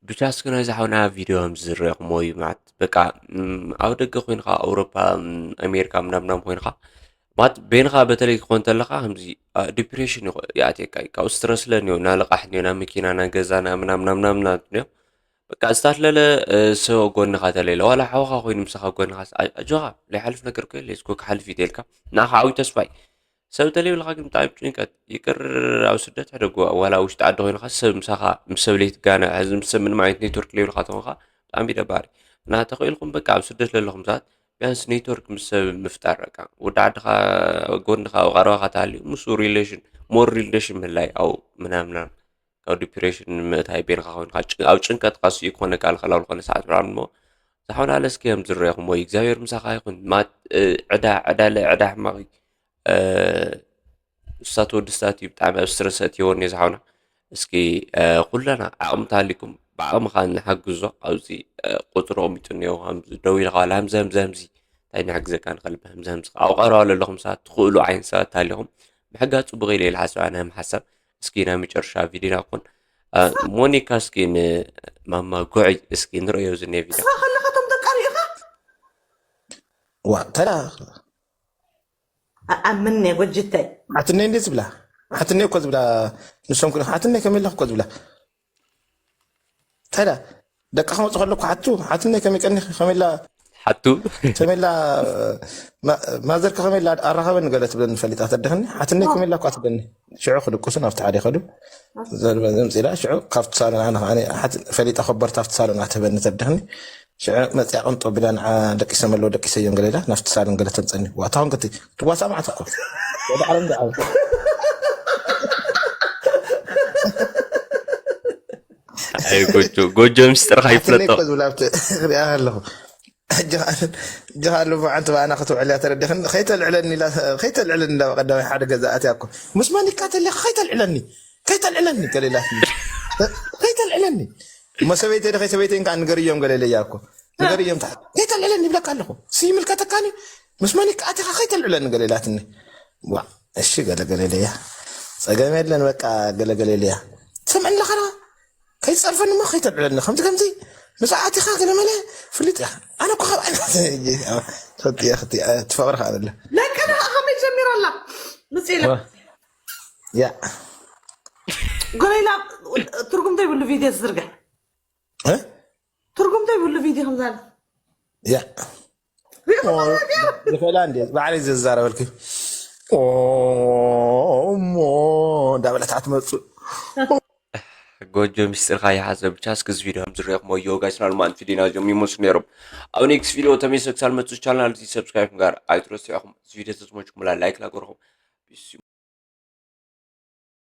ብቻ እስኪ ናይዚ ሓውና ቪድዮ ከም ዝረእኹሞ እዩ ማለት በቃ፣ እም፣ ኣብ ደገ ኮይንካ ኣውሮፓ፣ እም፣ ኣሜሪካ ምናምናም ኮይንካ ማለት በይንኻ በተለይ ክኾን ተለኻ ከምዚ፣ አ፣ ዲፕሬሽን ይኾ-፣ ይኣትየካ እዩ። ካብኡ ስትረስ ለኒዮ፣ ና ልቓሕ ኒዮ፣ ና መኪና፣ ና ገዛ፣ ና ምናምና ምናምና ኒዮ። በቃ፣ ዝታትለለ፣ እ፣ ሰብ ኣብ ጎንኻ ተለይለ፣ ዋላ ሓውኻ ኮይኑ ምሳኻ ኣብ ጎንኻ ስ-፣ ኣ-፣ ኣጆኻ፣ ዘይሓልፍ ነገር እኮ የለ፣ እስኮ ክሓልፍ እዩ ተልካ፣ ንዓኻ ዓብዩ ተስፋ እዩ። ሰብ ተለይብልኻ ግን ብጣዕሚ ጭንቀት፣ ይቅር፣ ኣብ ስደት ሕደጎ፣ ዋላ ኣብ ውሽጢ ዓዲ ኮይንኻ ሰብ ምሳኻ፣ ምስ ሰብ ለይትጋነ፣ ሕዚ ምስ ሰብ ምንም ዓይነት ኔትወርክ ለይብልኻ ተኾንኻ፣ ብጣዕሚ እዩ ደባሪ። እና ተኽኢልኩም በቃ ኣብ ስደት ለለኹም ሰባት፣ ቢያንስ ኔትወርክ ምስ ሰብ ምፍጣር፣ በቃ ወዲ ዓድኻ፣ ጎንኻ፣ ኣብ ቀረባኻ ተሃልዩ፣ ምስኡ ሪሌሽን፣ ሞር ሪሌሽን ምህላይ፣ ኣብ ምናምና፣ ካብ ዲፕሬሽን ንምእታይ ቤንኻ ኮይንካ፣ ጭ-፣ ኣብ ጭንቀት ቃሱ እዩ ክኾነካ፣ ልኸላው ዝኾነ ሰዓት ምናምን እሞ፣ ዝሓውና ለስኪ ከም ዝረኹም ወይ እግዚኣብሔር ምሳኻ ይኹን። ማት-፣ እ፣ ዕዳ፣ ዕዳ ለ-፣ ዕዳ ሕማቕ እዩ። እ፣ እሳት ወዲ እሳት እዩ፣ ብጣዕሚ ኣብ ስትረስ ኣእትየወኒ ዝሓውና። እስኪ፣ እ፣ ኩለና ዓቕሚ ተሃሊኩም ብዓቕምኻ ንሓግዞ። ኣብዚ፣ እ፣ ቁፅሪ ኣቕሚጡ እኒኦ፣ ከምዚ ደው ኢልካ ዋላ፣ "ሃምዚ፣ ሃምዚ፣ ሃምዚ፣ እንታይ ንሕግዘካ ንኽእል?" ሃምዚ፣ ሃምዚ፣ ኣብ ቀረባ ለለኹም ሰባት፣ ትኽእሉ ዓይነት ሰባት ተሃሊኹም ምሕጋዝ ፅቡቕ ኢለ ኢለ ሓሳብ፣ ኣነ ከም ሓሳብ። እስኪ ናይ መጨረሻ ቪዲዮና ክኾን፣ እ፣ ሞኒካ እስኪ ንማማ ጉዕይ እስኪ ንርእዮ ዝኒሄ ቪዲዮ። ንስኻ ከለኻ እቶም ደቃ ርኢኻ? ዋ፣ ተላ ኣኣምን እየ ጎጅተይ። ሓትነይ እንዴ ዝብላ? ሓትነይ እኮ ዝብላ፣ ንሶም ክን-፣ ሓትነይ ከመይ ኣለኹ እኮ ዝብላ። ታዲያ ደቃ ክመፁ ከለኩ ሓቱ፣ ሓትነይ ከመይ ቀኒኺ፣ ከመይ ኢላ፣ ሓቱ? ከመይ ኢላ፣ ማ-፣ ማዘርካ ከመይ ኢላ ኣራኸበኒ ገለ ትብለኒ ፈሊጣ ተደኽኒ፣ ሓትነይ ከመይ ኢላ እኳ ትብለኒ። ሽዑ ክድቅሱ ናብቲ ሓደ ይኸዱ። ዘምፅ ኢላ፣ ሽዑ ካብቲ ሳሎን ኣነ፣ ኣነ ሓት-፣ ፈሊጣ ኮበርታ ኣብቲ ሳሎን ኣትህበኒ ተደኽኒ። ሽዑ መፅያ ቅንጦ ቢላ ንዓ ደቂሶም ኣለዉ፣ ደቂሰዮም ገለ ኢላ ናብቲ ሳሎን ገለ ተምፀኒ። ዋታ ኾንክቲ ትዋሳእ መዓት እኮ። ወደ ዓለም ደዓው። ኣይ ጎጆ፣ ጎጆ ምስጢርካ ሓትነይ ይፍለጦ። እኮ ዝብላ ኣብቲ ክሪኣ ኣለኹ። ጀሃ-፣ ጀሃሉ መዓንቲ ብኣና ክትውዕል እያ ተረዲኽን። "ከይተልዕለኒ" ኢላ፣ "ከይተልዕለኒ" እንዳ ቀዳማይ ሓደ ገዛ ኣትያ እኮ። "ምስ መን ይቃተል ኢኻ? ከይተልዕለኒ፣ ከይተልዕለኒ" ገለ ኢላትኒ። "ከይተልዕለኒ። እሞ ሰበይተይ ዶ ከይሰበይተይ እንካ ንገርዮም" ገለ ኢለያ እኮ። "ንገርዮም ታ-፣ ከይተልዕለኒ ይብለካ ኣለኹ። ሲ ይምልከተካኒ? ምስ መን ይቃተኻ? ከይተልዕለኒ" ገለ ኢላትኒ። ዋ፣ እሺ ገለ ገለ ኢለያ። ጸገም የለን በቃ ገለ ገለ ኢለያ። ትሰምዕኒ ኣለኻ ዶ? ከይትጸርፈኒ እሞ ከይተልዕለኒ። ከምዚ ከምዚ ምስ ኣቲኻ ገለ መለ ፍልጥ ኢኻ። ኣነ እኮ ካብ ዓይነት ትፈጥያ ክትያ ትፈቕሪ ከኣ ኣለ። ለቀና ከመይ ጀሚራ ኣላ? ምጽኢላ። ዋ። ያ። ጎለይላ ትርጉም ዘይብሉ ቪድዮ ዝዝርግሕ። እ? ትርጉም ዘይብሉ ቪድዮ ከምዛ ኣለ። ያ። ሪኢኹሞ ኦ፣ ዶ? ዝኽእላ እንዴ? ባዕለይ ዘዛረበልኪ። ኦ፣ እሞ እንዳበለት ኣትመጽእ። ጎጆ ሚስጥርካ ይሓዘ ብቻ። እስኪ እዚ ቪድዮ ከም ዝረኹሞ ዮ ጋይስ፣ ናሉ ማለት ቪድዮና እዚኦም ይመስሉ ነይሮም። ኣብ ኔክስት ቪድዮ ተመልሰ ክሳብ መጽእ ቻናል እዚ ሰብስክራይብ ምግባር ኣይትረስዑ። እዚ ቪድዮ ተዝመችኩም ላይክ ላገርኹም። ፒስ።